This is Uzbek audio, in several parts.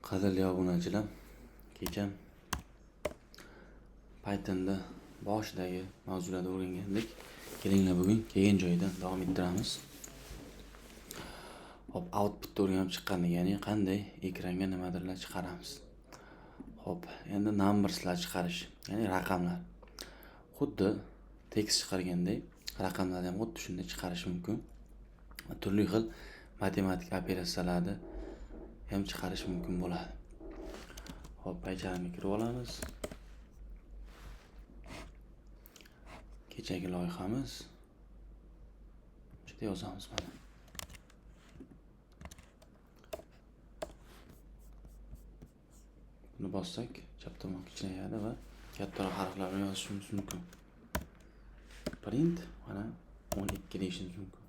Qadrli obunachilar, kecha Pythonda boshidagi mavzularni o'rgangandik. Kelinglar, bugun kelgan joyidan davom ettiramiz. Xo'p, outputni o'rganib chiqqandik, ya'ni qanday ekranga nimadirlar chiqaramiz. Xo'p, endi numberslar chiqarish, ya'ni raqamlar. Xuddi tekst chiqargandek, raqamlarni ham xuddi shunday chiqarish mumkin. Va turli xil matematik operatsiyalarni ham chiqarish mumkin bo'ladi. Xo'p, paychamga kirib olamiz. Kechagi loyihamiz. Shu yerda yozamiz mana. Buni bossak, chap tomon kichrayadi va kattaroq harflar bilan yozishimiz mumkin. Print mana 12 deyishimiz mumkin.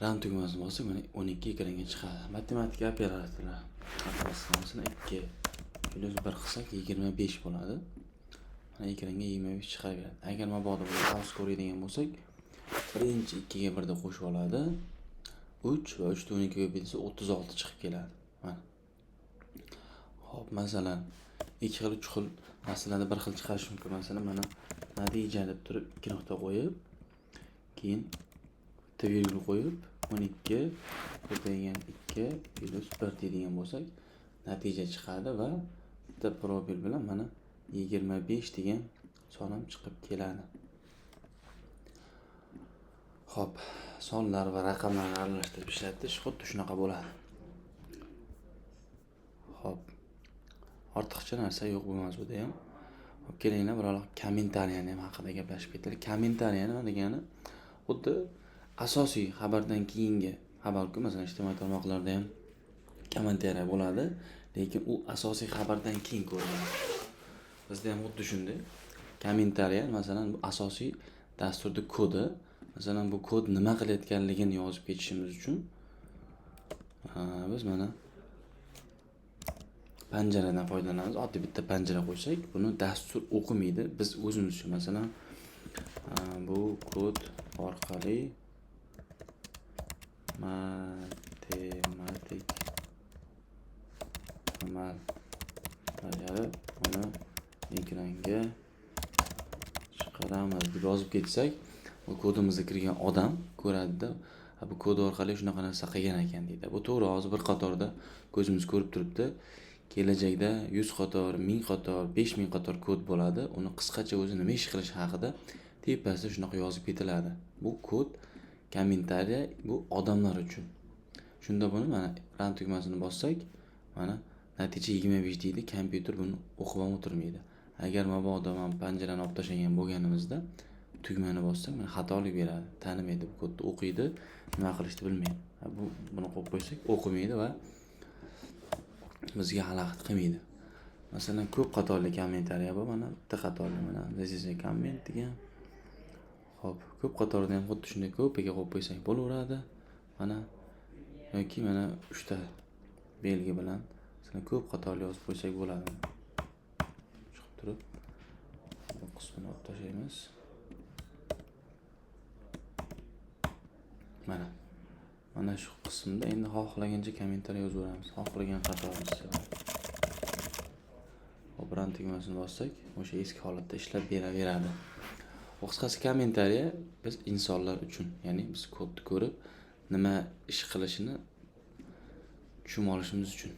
Run tugmasini bossak, mana 12 ekranga chiqadi. Matematik operatorlar. Masalan, 2 plyus 1 qilsak 25 bo'ladi. Mana ekranga 25 chiqarib beradi. Agar mabodo buni past ko'radigan bo'lsak, birinchi 2 ga 1 da qo'shib oladi. 3 va 3 ni 12 ga ko'paytirsa 36 chiqib keladi. Mana. Xo'p, masalan, 2 xil, 3 xil narsalarni bir xil chiqarish mumkin. Masalan, mana natija deb turib 2 nuqta qo'yib, keyin bitta virgul qo'yib 12 ko'paygan 2 plyus 1 deydigan bo'lsak, natija chiqadi va bitta probel bilan mana 25 degan son ham chiqib keladi. Xo'p, sonlar va raqamlarni aralashtirib ishlatish xuddi shunaqa bo'ladi. Xo'p, ortiqcha narsa yo'q bu mavzuda ham. Xo'p, kelinglar, biroq kommentariyani ham haqida gaplashib ketaylik. Kommentariya nima degani? Xuddi asosiy xabardan keyingi xabar-ku, masalan, ijtimoiy tarmoqlarda ham kommentariya bo'ladi, lekin u asosiy xabardan keyin ko'rinadi. Bizda ham xuddi shunday. Kommentariya, masalan, bu asosiy dasturda kodi, masalan, bu kod nima qilayotganligini yozib ketishimiz uchun biz mana panjaradan foydalanamiz. Oddiy bitta panjara qo'ysak, buni dastur o'qimaydi. Biz o'zimiz uchun, masalan, bu kod orqali matematik amal bajarib, uni ekranga chiqaramiz deb yozib ketsak, bu kodimizga kirgan odam ko'radida, bu kod orqali shunaqa narsa qilgan ekan deydi. Bu to'g'ri, hozir bir qatorda ko'zimiz ko'rib turibdi. Kelajakda 100 qator, 1000 qator, 5000 qator kod bo'ladi. Uni qisqacha o'zi nima ish qilishi haqida tepasida shunaqa yozib ketiladi. Bu kod kommentariya, bu odamlar uchun. Shunda buni mana run tugmasini bossak, mana natija 25 deydi, kompyuter buni o'qib ham o'tirmaydi. Agar mabodo mana panjarani olib tashlagan bo'lganimizda tugmani bossak, mana xatolik beradi. Tanimaydi, bu kodni o'qiydi, nima qilishni bilmaydi. Bu buni qo'yib qo'ysak, o'qimaydi va bizga xalaqit qilmaydi. Masalan, ko'p qatorli kommentariya bor, mana bitta qatorli, mana this is a comment degan. Xo'p, ko'p qatorda ham xuddi shunday ko'piga qo'yib qo'ysak bo'laveradi. Mana yoki mana 3 ta belgi bilan masalan ko'p qatorli yozib qo'ysak bo'ladi. Chiqib turib bu qismini olib tashlaymiz. Mana mana shu qismda endi xohlagancha kommentariy yozaveramiz, xohlagan qatorimizni. Hop, run tugmasini bossak, o'sha eski holatda ishlab beraveradi. Qisqasi kommentariya biz insonlar uchun, ya'ni biz kodni ko'rib nima ish qilishini tushunib olishimiz uchun.